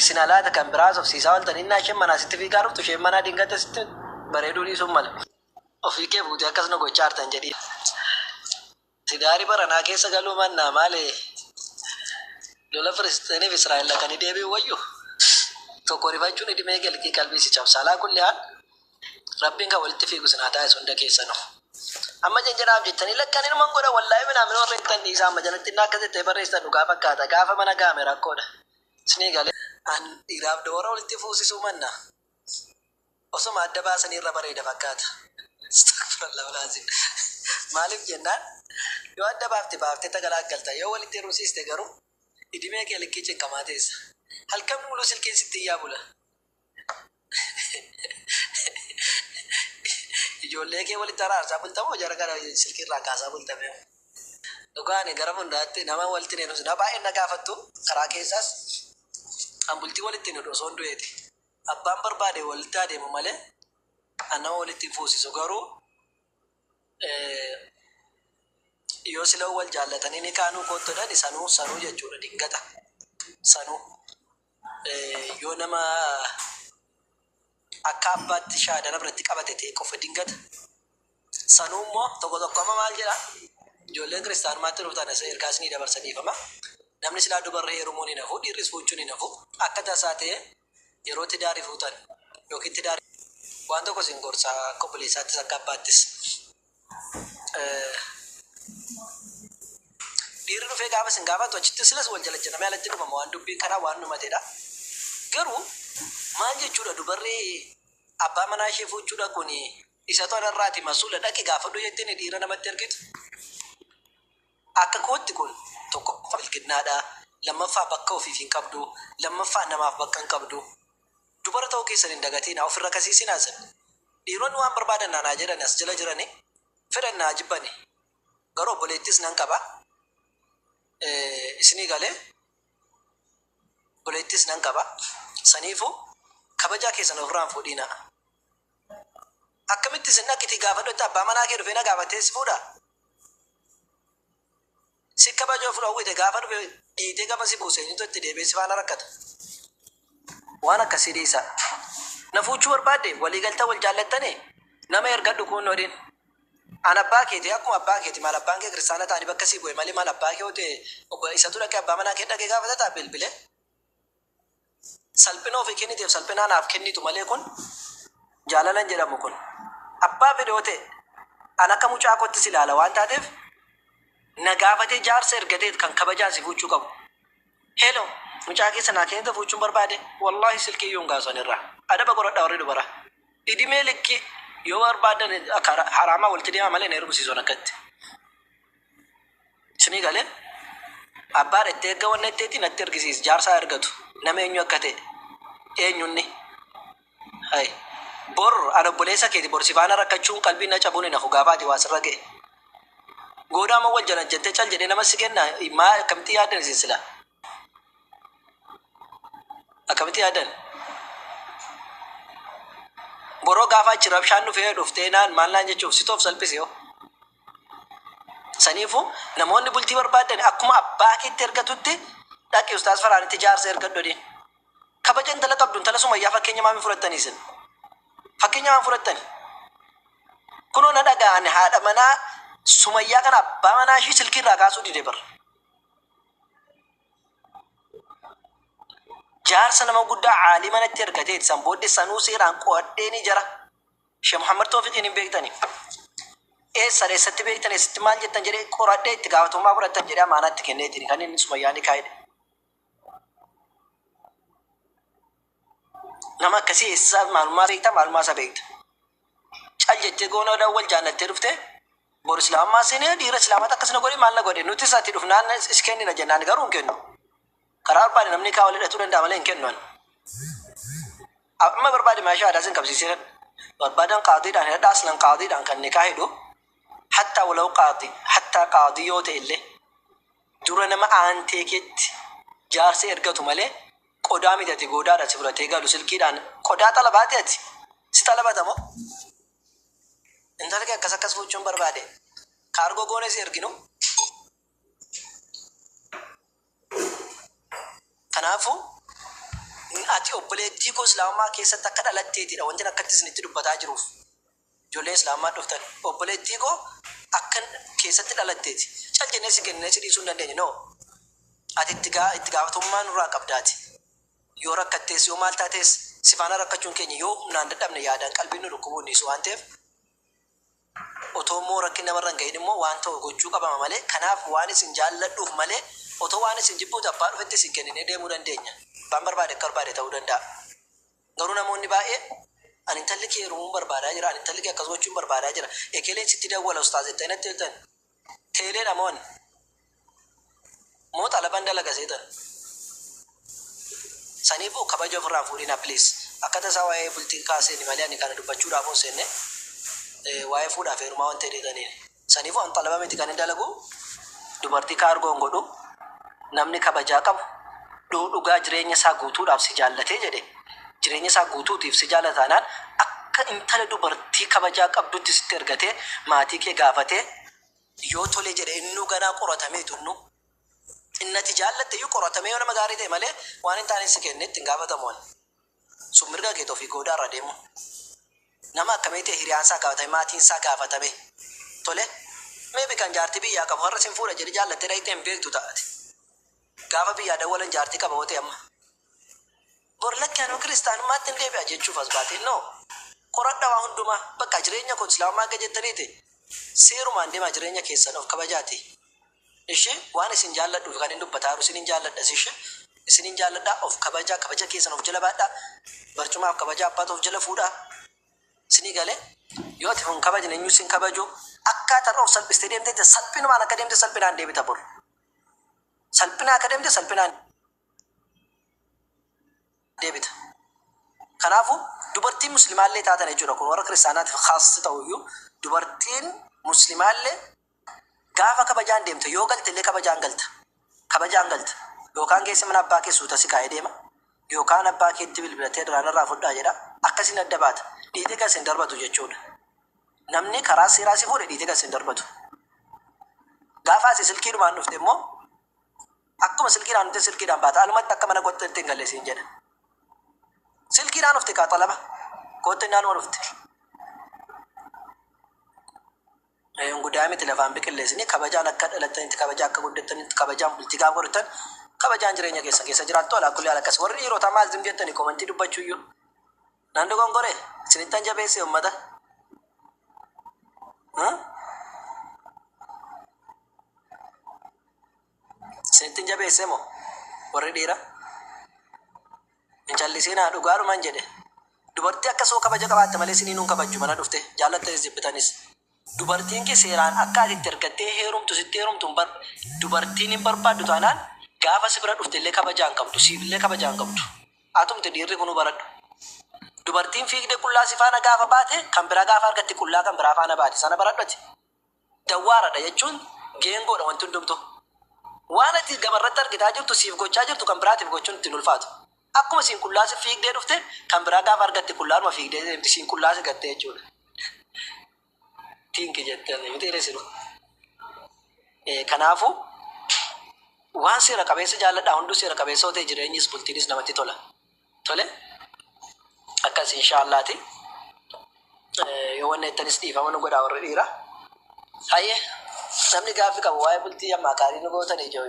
Isin alaata kan biraa haasofsiisaa ooltan innaa isheen manaa sitti fiigaa dhuftu isheen manaa dingata sitti bareeduu dhiisuun mala. Ofii kee fuutee akkas nu gochaa jirtan jedhiin. Tidaari baranaa keessa galuu mannaa maali lola Filisxeeniif Israa'el dhaqanii deebi'uu wayyu? Tokko rifachuun idimee galkii qalbii si cabsa. Alaa kulli haal Rabbiin kan walitti fiigu isin haa taasisu hunda keessanuu. Amma janjanaaf jettanii lakki ani inuman godha wallaahi minaamin warra jettan dhiisaa amma jalatti inni akkas jettee barreessitan dhugaa fakkaata gaafa mana gaame rakkoodha. Isinii galee? An dhiiraaf dubara walitti fuusisuu manna osoma adda baasanii irra bareeda fakkaata. Astagfirallah wal-aziim. Maaliif jennaan yoo adda baafte baaftee tagalaaggalta yoo walitti heerumsiiste garuu idimee kee likkii cinqamaa teessa. Halkan muluu silkiin sitti iyyaa bula. Ijoollee kee walitti araarsaa bulta moo jara kana silkii irraa kaasaa bulta mee? Dhugaa ani gara fuulduraatti nama walitti hin heerumsisu. Nama baay'een na gaafattu karaa keessaas an bultii walitti hin hidhu osoon du'eeti. Abbaan barbaade walitti haa deemu malee an nama walitti hin fuusisu garuu yoo sila wal jaallatanii ni kaanuu koottu jedhani sanuu sanuu jechuudha dingata sanuu yoo nama akka abbaatti shaadana biratti qabate ta'e qofa dingata sanuu immoo tokko tokko amma maal jedha ijoolleen kiristaanummaatti dhuftan as ergaa isinii dabarsa dhiifama namni silaa dubarri heerumuun hin hafu dhiirris fuuchuun hin hafu akka tasaa ta'e yeroo tidaari fuutan yookiin tidaari waan tokko isin gorsa akka obboleessaattis akka abbaattis Dhiirri dhufee gaafa isin gaafatu achitti silas wal jalajjanamee alatti dhumama waan dubbiin kanaa waan dhumatedha. Garuu maal jechuudha dubarri abbaa manaa ishee fuuchuu dhaquun isatu anarraati masuula dhaqi gaafadhu jettiin dhiira namatti ergitu. Akka kootti kun tokkoffaa bilginnaadha, lammaffaa bakka ofiif hin qabdu, lammaffaa namaaf bakka hin qabdu. Dubara ta'uu keessan hin dagatiinaa, of hin rakasiisinaa isin. Dhiironni waan barbaadan naan haa jedhani as jala jirani, fedhan na haa jibbani. Garuu obboleettiis nan qaba. Isinii galee? Obboleettiis nan qaba. Saniifuu kabajaa keessan ofirraa hin fuudhiinaa. Akkamitti isin dhaqitii gaafadhu jetta abbaa manaa kee dhufee na gaafatee si fuudhaa? Si kabaja of dhowwite gaafa dhufe dhiitee gama si buuse eenyutu itti deebi'ee si faana rakkata? Waan akkasii dhiisaa. Na fuuchuu barbaadde walii galtan wal jaallattanii nama ergadhu kuunnoo dhin. An abbaa keeti akkuma abbaa keeti maal abbaan kee kiristaana ta'anii bakka sii bu'e malee maal abbaa kee yoo ta'e obbo isatu dhaqee abbaa manaa kee dhaqee gaafatataa bilbilee. Salphina ofii kenniteef salphina anaaf kennitu malee kun jaalala hin jedhamu kun. Abbaa fedhe yoo ta'e an akka mucaa kootti si ilaala waan taateef na gaafatee jaarsa ergateet kan kabajaan si fuuchuu qabu. Hello mucaa keessa naa kennita fuuchuun barbaade wallahi silkii iyyuu hin kaasu ani irraa. Adaba godhadhaa warri dubaraa. Idimee likkii yoo barbaadan akka haraamaa walitti deemaa malee hin heerumsiisu an akkatti. Isinii galee? Abbaa dhettee erga wanna jetteetii natti ergisiisi. Jaarsa haa ergatu. Nama eenyu akka ta'e. Eenyu inni? Hay. Bor an obboleessa keeti bor si faana rakkachuun qalbiin na cabuun hin hafu gaafa ati waa sirra ga'e. Goodaa amma wal janajjantee cal jedhee nama si kenna maa akkamitti yaaddan isin sila? Akkamitti yaaddan? Boroo gaafa achi rabshaan dhufee dhuftee naan maal naan jechuuf situ of salphise hoo? Saniifuu namoonni bultii barbaaddan akkuma abbaa keetti ergatutti dhaqi ustaaz Faraanitti jaarsa ergadhu jedhiin. Kabaja intala qabdu intala Sumayyaa fakkeenya maaf hin fudhattanii isin? Fakkeenya maaf hin fudhattani? Kunoo na dhaga'a ani haadha manaa Sumayyaa kana abbaa manaa ishii silkii irraa kaasuu dide bar. Jaarsa nama guddaa caalima natti ergateeti san booddee sanuu seeraan qo'adhee ni jara. Sheikh Muhammad Toofiqiin hin beektani. Eessa eessatti beektan eessatti maal jettan jedhee qoradhee itti gaafatamummaa fudhattan jedhee amaanaa itti kenneetiin kan inni Sumayyaa ni kaa'edhe. Nama akkasii eessaa maalummaa beekta maalummaa isaa beekta. Cal jettee goona wal jaallattee dhuftee bor islaamummaa seenee dhiira islaamatti akkas na godhe maal na godhe nutis ati dhufnaan is kennina jennaan garuu hin kennu. Karaa barbaade namni kaa wal hidhatuu danda'a malee hin kennu ani. Amma barbaade maashaa aadaa sin qabsiisee barbaadan qaadiidhaan hidhadhaa aslan qaadiidhaan kan nikaa hidhu hattaa walaw qaadii hattaa qaadii yoo ta'e illee dura nama aantee keetti jaarsa ergatu malee qodaa miti ati goodaadha si fudhatee galu silkiidhaan qodaa xalabaati ati si xalabata moo intala kee akkas akkas fuuchuun barbaade kaargoo goone si erginu Kanaafuu Ati obboleettii koo Islaamummaa keessatti akka dhalatteetidha wantin akkatti isinitti dubbataa jiruuf. Ijoollee Islaamummaa dhuftan obboleettii koo akka keessatti dhalatteeti. Cal jennee si kennee si dhiisuu hin dandeenye. No. Ati itti gaafatamummaa nurraa qabdaati. Yoo rakkattees yoo maal taates si faana rakkachuun keenya yoo humnaan dadhabne yaadaan qalbiin nu dhukkubuu hin dhiisu waan ta'eef otoo immoo rakkin namarra hin gahin immoo waan ta'u gochuu qabama malee kanaaf waan isin jaalladhuuf malee otoo waan isin jibbuuti abbaa dhufetti isin kenninee deemuu dandeenya. Abbaan barbaade akka barbaade ta'uu danda'a. Garuu namoonni baay'ee ani intalli kee heerumuun barbaadaa jira, ani intalli kee akkas gochuun barbaadaa jira. Ekeleen sitti dawwala ustaaz jettanii natti himtan. Teelee namoonni moo xalaban dalaga seetan. Saniifuu kabaja ofirraa hin fuudhinaa please. Akka tasaa waa'ee bultii kaaseeni malee ani kana dubbachuudhaaf hin seenne waa'ee fuudhaaf heerumaa wanta jedhetaniin. Saniifuu an xalaba miti kan hin dalagu dubartii kaargoo hin godhu namni kabajaa qabu dhugaa jireenya isaa guutuudhaaf si jaallatee jedhe jireenya isaa guutuutiif si jaallata taanaan akka intala dubartii kabajaa qabdutti sitti ergatee maatii kee gaafatee yoo tole jedhe innuu ganaa qoratameetu innuu. Innati jaallatte iyyuu qoratamee yoo nama gaarii ta'e malee waan hin taane si kenne ittiin gaafatamu ani. Sun mirga keeti ofii goodaa irra deemuun. Nama akkamii ta'e hiriyaan isaa gaafatame maatiin isaa gaafatame. Tole maybe kan jaartii biyyaa qabu har'a sin fuudha jedhe jaallattee dhaqxee hin beektu ta'ati. Gaafa biyyaa dawwalan jaartii qaba yoo ta'e amma. Bor lakki anuu kiristaanummaatti hin deebi'a jechuuf as baatee no. Qoradha waa hundumaa bakka jireenya koo islaamummaa akka jettaniiti seerumaan deemaa jireenya keessan of kabajaati. Ishi waan isin jaalladhuuf kan hin dubbataa jiru isinin jaalladhas ishi isinin jaalladha of kabajaa kabaja keessan of jala baadhaa barcumaaf kabajaa abbaatu of jala fuudhaa isinii galee yoo ati hin kabajne eenyu sin kabaju akkaataa irra of salphistee deemte salphinumaan akka deemte salphinaan deebita bor salphinaa akka deemte salphinaan deebita. Kanaafuu dubartiin muslimaallee taatan jechuudha kun warra kiristaanaatiif khaas ta'uyyuu dubartiin muslimaallee gaafa kabajaan deemte yoo galte illee kabajaan galta. Kabajaan galta. Yookaan keessa mana abbaa kee suuta si kaa'ee deema. Yookaan abbaa keetti bilbilatee duraan irraa fudhaa jedha. Akkasiin adda baata. Dhiitee gas hin darbatu jechuudha. Namni karaa seeraa si fuudhe dhiitee gas hin darbatu. Gaafa asi silkiidhumaan dhufte immoo akkuma silkiidhaan dhufte silkiidhaan baata. Alumatti akka mana kotteetti hin galle siin jedha. Silkiidhaan dhufte kaa xalaba. Kotteen naanuma dhufte. Guddaa miti lafaan biqilleessini kabajaan akka dhalattanitti kabajaa akka guddattanitti kabajaan bultii gaafa godhatan kabajaan jireenya keessan keessa jiraattu alaa kulli haala akkas warri dhiirotaa maal zim jettani komantii dubbachuu iyyuu nan dogongore isinittan jabeesse ummata. Isinittin jabeesse moo warri dhiira hin callisiinaa dhugaadhuman jedhe dubartii akka soo kabaja qabaatte malee isiniin hin kabajju mana dhufte jaallattanis jibbitanis. Dubartiin kee seeraan akka ati itti ergattee heerumtu sitti heerumtu dubartiin hin barbaaddu taanaan gaafa si bira dhufte illee kabajaa hin qabdu siif illee kabajaa hin qabdu. Atumti dhiirri kunuu baradhu. Dubartiin fiigdee qullaa si faana gaafa baate kan biraa gaafa argatti qullaa kan biraa faana baate sana baradhu ati. Dawwaaradha jechuun geengoodha wanti hundumtu. Waan ati gamarratti argitaa jirtu siif gochaa jirtu kan biraatiif gochuun ittiin ulfaatu. Akkuma siin qullaa si fiigdee dhufte kan biraa gaafa argatti qullaanuma fiigdee deemti siin qullaa si gattee jechuudha. Tinki jettanii miti resiru. Kanaafuu waan seera qabeessa jaalladhaa hunduu seera qabeessa yoo ta'e jireenyis bultiinis namatti tola. Tole akkas inshaallaati. Yoo wanna jettanis dhiifama nu godhaa warri dhiira. Hayyee namni gaaffii qabu waa'ee bultii ammaa gaarii nu gootanii ijoo.